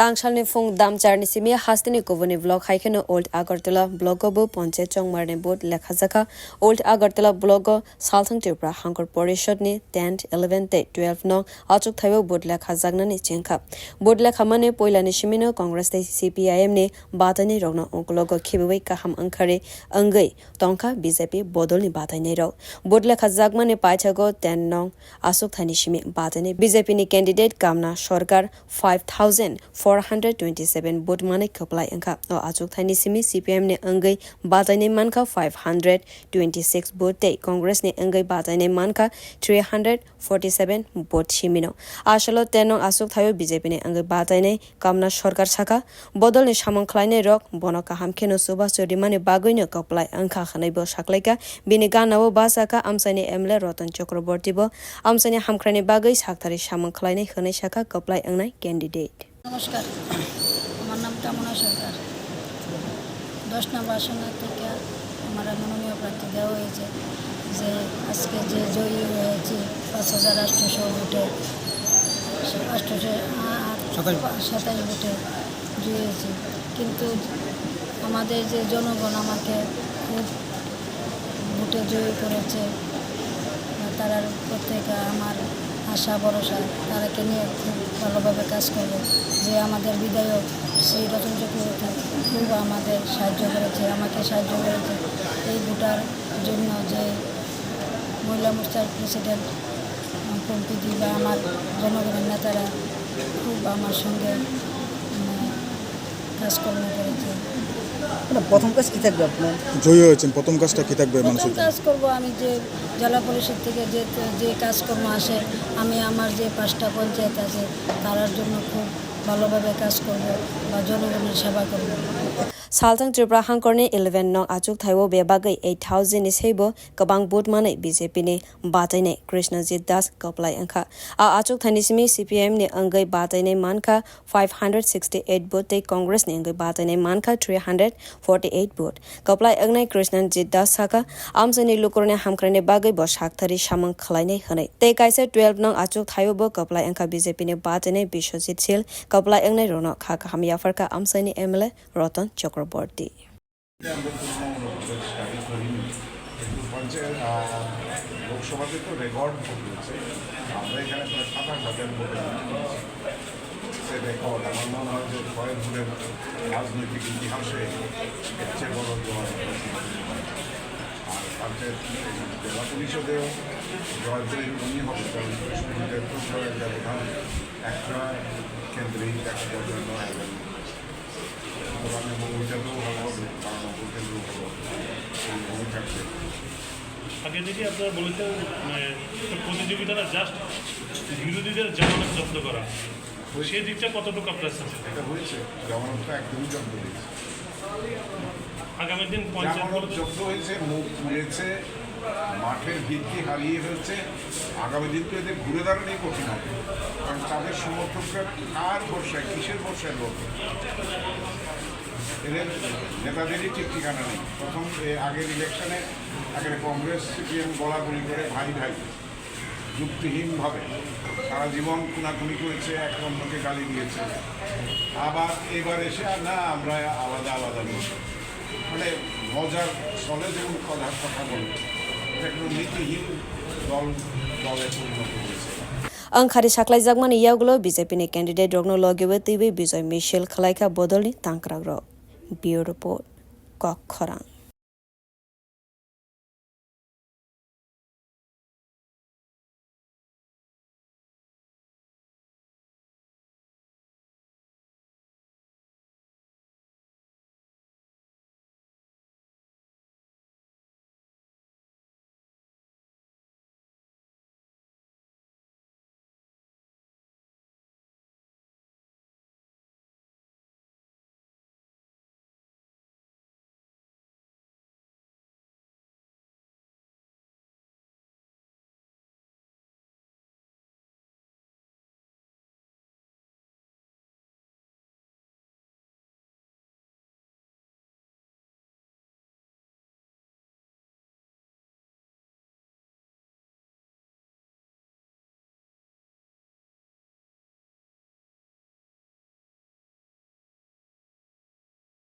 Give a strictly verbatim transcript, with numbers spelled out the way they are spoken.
Tangsalni phung damcharni simi hasteni kubuni block hai kheno Old Agartala block o bo ponchayat chongmarni vote lekhajakha. Old Agartala block o Salthang Tripura Hangkor Porishad ni ten, eleven tei twelve nong achuk thaio vote lekhajaknani chengkha. Vote lekhamani poilani simino Congress tei C P I M ni batainai rokno ungkulogo khibiwi kaham wngkhari wngwi tongkha B J P bodolni batainai rok. Vote lekhajakmani paithago ten nong achuk thaini simi batainai B J P ni candidate Kamna Sarkar five thousand four hundred twenty seven vote manwi kwplai wngkha. O achuk thaini simi C P M ni wngwi batainai mankha five hundred twenty six vote tei Congress ni wngwi batainai mankha three hundred forty seven vote simino. Asalo ten nong achuk thaio B J P ni wngwi batainai Kamna Sarkar sakha, bodolni samung khlainai rok bono kaham kheno chubachu rimani bagwino kwplai wngkha hwnwi bo saklaikha. Bini ganao bachakha amchaini M L A Ratan Chakraborty bo amchaini hamkraini bagwi sakthari samung khlainai hwnwi sakha kwplai wngnai candidate. নমস্কার, আমার নাম কামনা সরকার। দশ নম্বর আসন থেকে আমার মনোনয়ন প্রার্থী দেওয়া হয়েছে, যে আজকে যে জয়ী হয়েছি পাঁচ হাজার আটশোশো ভোটে, আটশোশো, আ, আ, সাতাশ। সাতাশ ভোটে জয়ী হয়েছি। কিন্তু আমাদের যে জনগণ আমাকে খুব ভোটে জয়ী করেছে, তারার প্রত্যেকে আমার আশা ভরসা, তারাকে নিয়ে খুব ভালোভাবে কাজ করব। যে আমাদের বিধায়ক শ্রী রতন চক্রবর্তী খুব আমাদের সাহায্য করেছে, আমাকে সাহায্য করেছে। এই ভোটার জন্য যে মহিলা মোর্চার প্রেসিডেন্ট, আহ, পম্পিদি বা আমার জনগণের নেতারা খুব আমার সঙ্গে, উম, কাজকর্ম করেছে। মানে, প্রথম কাজ কি থাকবে আপনার? জয়ী হয়েছেন, প্রথম কাজটা কি থাকবে প্রথম মানুষের জন্য? কাজ করব আমি যে জেলা পরিষদ থেকে যে, যে কাজকর্ম আসে, আমি আমার যে পাঁচটা পঞ্চায়েত আছে, তারার জন্য খুব ভালোভাবে কাজ করব বা জনগণের সেবা করব। Salthang Tripura Hangkorni eleven nong achuk thaio bebagwi eight thousand ni seibo kwbang vote manwi B J P ni batainai Krishnajit Das kwplai wngkha. A achuk thaini simi C P M ni wngwi batainai mankha five hundred sixty eight vote tei Congress ni wngwi batainai mankha three hundred forty eight vote. Kwplai wngnai Krishnajit Das sakha, amchaini lukurokni hamkraini bagwi bo sakthari samung khlainai hwnwi. Tei kaisa twelve nong achuk thaio bo kwplai wngkha B J P ni batainai Biswajit Sil, kwplai wngnai rokno kha kaham yapharkha amchaini M L A Ratan Chakraborty. আমরা পুরনো অনুভূতির দাবি করিনি, কিন্তু পঞ্চায়েত, আহ, লোকসভাতে তো record vote হয়েছে। আমরা এখানে প্রায় সাতাশ হাজার ভোটে জিতেছি। সে রেকর্ড, আমার মনে হয় যে ছয় ভোটের রাজনৈতিক ইতিহাসে এর চেয়ে বড় জয় হয়েছে। আর পঞ্চায়েত, জেলা পরিষদেও জয় তো এরকমই হবে, কারণ কৃষ্ণমন্দিরের তো জয়ের ব্যবধান একটা কেন্দ্রেই দেখা যাবে, নয় হাজার। সুতরাং এবং ওইটাতেও ভালো হবে, বারো নম্বর কেন্দ্রেও ভালো হবে, এইভাবেই থাকবে। আগে থেকে আপনারা বলেছেন, মানে, একটা প্রতিযোগিতা না, just বিরোধীদের জামানত জব্দ করা, সেই দিকটা কতটুকু আপনারা চাচ্ছেন? এটা হয়েছে, জামানতটা একদমই জব্দ হয়েছে। আগামী দিন পঞ্চায়েত জামানত ভোট জব্দ হয়েছে, মুখ পুড়েছে, মাঠের ভিত্তি হারিয়ে ফেলছে। আগামী দিন তো এদের ঘুরে দাঁড়ানোই কঠিন হবে, কারণ তাদের সমর্থকরা কার ভরসায়, কিসের ভরসায় লড়বে? এদের নেতাদেরই ঠিক ঠিকানা নেই। প্রথম, এ, আগের ইলেকশনে, আগের কংগ্রেস সিপিএম গলাগলি করে ভাই ভাই, যুক্তিহীনভাবে সারা জীবন খুনাখুনি করেছে, একে অন্যকে গালি দিয়েছে। আবার এবার এসে, "আর না, আমরা আলাদা আলাদা নেই।" মানে, মজার ছলে যেমন কথা, কথা বলে, এটা একটা নীতিহীন দল, দলে পরিণত হয়েছে। Wngkhari saklaijakmani yagulo B J P ni candidate rokno logiwi twiwi bijoy misil khwlaikha bodolni tangkrakrok. Bureau Report, Kok Khorang.